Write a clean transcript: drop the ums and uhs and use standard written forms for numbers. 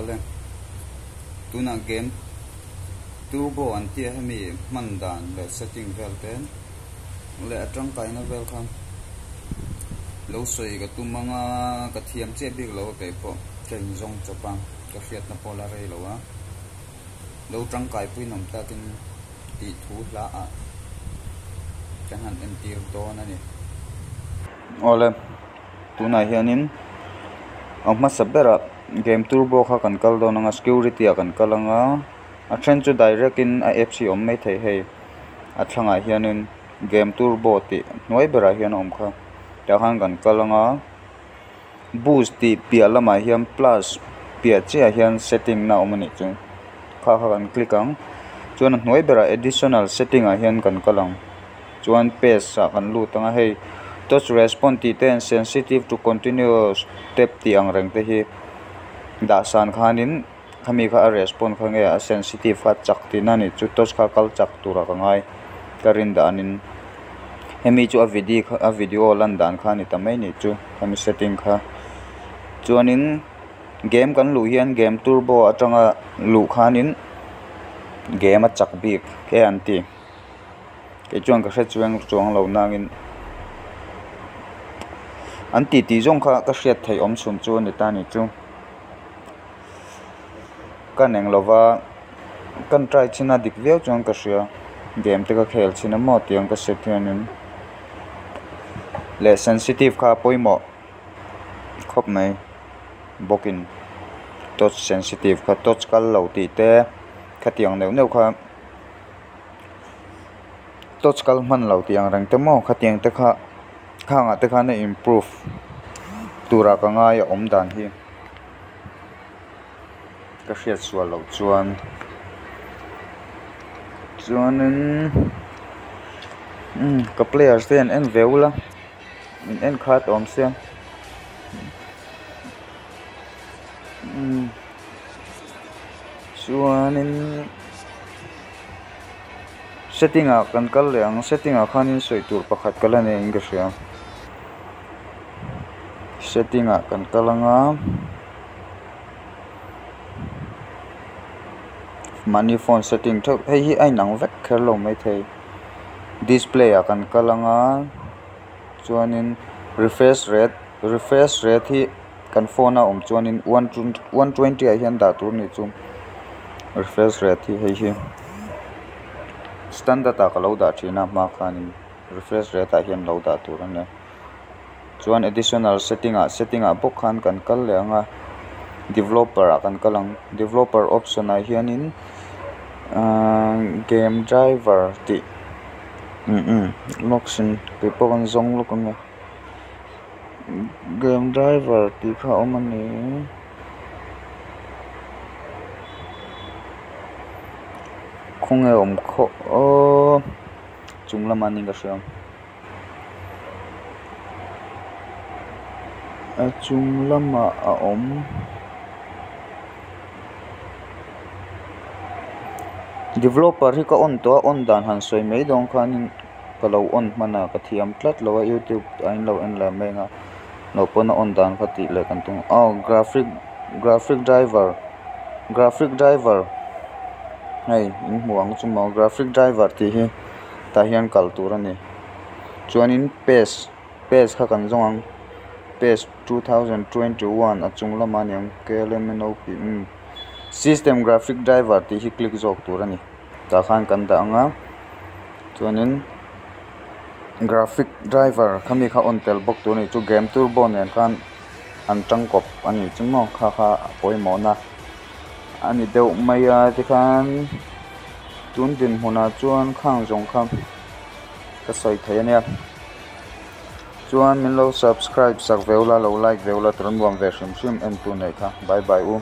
Awle, tunah game turbo an tia hemi hman dan leh setting vel te leh a tangkaina vel kha lo sawi ka tum ang a, ka thiam chiah bik lo a kei pawh ka inzawng chawp a, ka hriatna pawh la rei lo a, lo tangkai puinawm takin tih thu hla ah kan han entir dawn a ni. Awle, tunah hianin a hmasa berah game turbo kha kan kal dawn ang a, security ah kan kal ang a, a then chu direct in a apps hi a awm maithei hei a thlangah hianin game turbo tih hnuai berah hian a awm kha tah khan kan kal ang a boost tih piah lamah hian plus piah chiah ah hian setting na a awm a nih chu kha kha kan click ang chuan a hnuai berah additional setting ah hian kan kal ang chuan paste ah kan lut ang a hei touch response tih te sensitive to continuous tap tih ang reng te hi dah san khanin khami kha a response kha nge a sensitive kha chak tihna a nih chu touch kha kal chak turah ka ngai ka rin danin hemi chu a vidi a video lan dan kha a ni ta mai a nih chu khami setting kha chuanin game kan luh hian game turbo atanga luh khanin game a chak bik e an ti. Kei chuan ka hre chuang chuang lo nangin an tih tih zawng kha ka hriat theih awm chhun chu a ni ta a ni chu. Ka neng lova kan try chin a dik viau chuan ka hria game te ka khel chin a maw tiang ka set hianin leh sensitive kha a pawimawh khawp mai bawkin touch sensitive kha touch kal lo tih te khatiang neuh neuh kha. Touch kal hman lo tih ang reng te maw khatiang te kha khangah te khan a improve turah ka ngai a awm dan hi ka hriat sual loh chuan chuanin umm ka players te an en ve ula in en khat awm sia umm chuanin. Setting ah kan kal leh ang setting ah khanin sawi tur pakhat ka la nei in ka hria setting ah kan kal ang a mahni phone setting theuh hei hi a inang vek kher lo maithei display ah kan kal ang a chuanin refresh rate refresh rate hi kan phone a awm chuanin one one twenty ah hian dah tur a nih chu refresh rate hi hei hi standard ah ka lo dah thin a hma khanin refresh rate ah hian lo dah tur a nia chuan additional setting ah setting ah bawk khan kan kal leh ang a developer ah kan kal ang developer option ah hianin ahh game driver tih lawk sin keipawh kan zawng lawk ang e. Game driver tih kha a awm a ni. Khawnge awm khawh aw chung lamah niin ka hria a chung lamah a awm. Developer hi ka on tawh a on dan han sawi mai dawn khanin. Ka lo on hman a ka thiam tlat lo a youtube ah in lo en leh mai ang a lo pawn a on dan kha tih leh kan tum aw graphic graphic driver graphic driver hei in hmu ang chu maw graphic driver tih hi tah hian kal tur a ni chuanin paste paste kha kan zawng ang paste 2021 a chung lamah a ni ang K L M N O P umm system graphic driver tih hi click zawk tur a ni. Tah khan kan dah ang a chuanin graphic driver khami kha on tel bawk tur a ni chu game turbo nen khan an tangkawp a ni chu maw kha kha a pawimawhna a ni deuh mai a tikhan tun dinhmunah chuan khang zawng kha ka sawi thei a nia chuan min lo subscribe sak ve ula lo like ve ula tun nuam ve hrim hrim en tu neih kha bye bye u.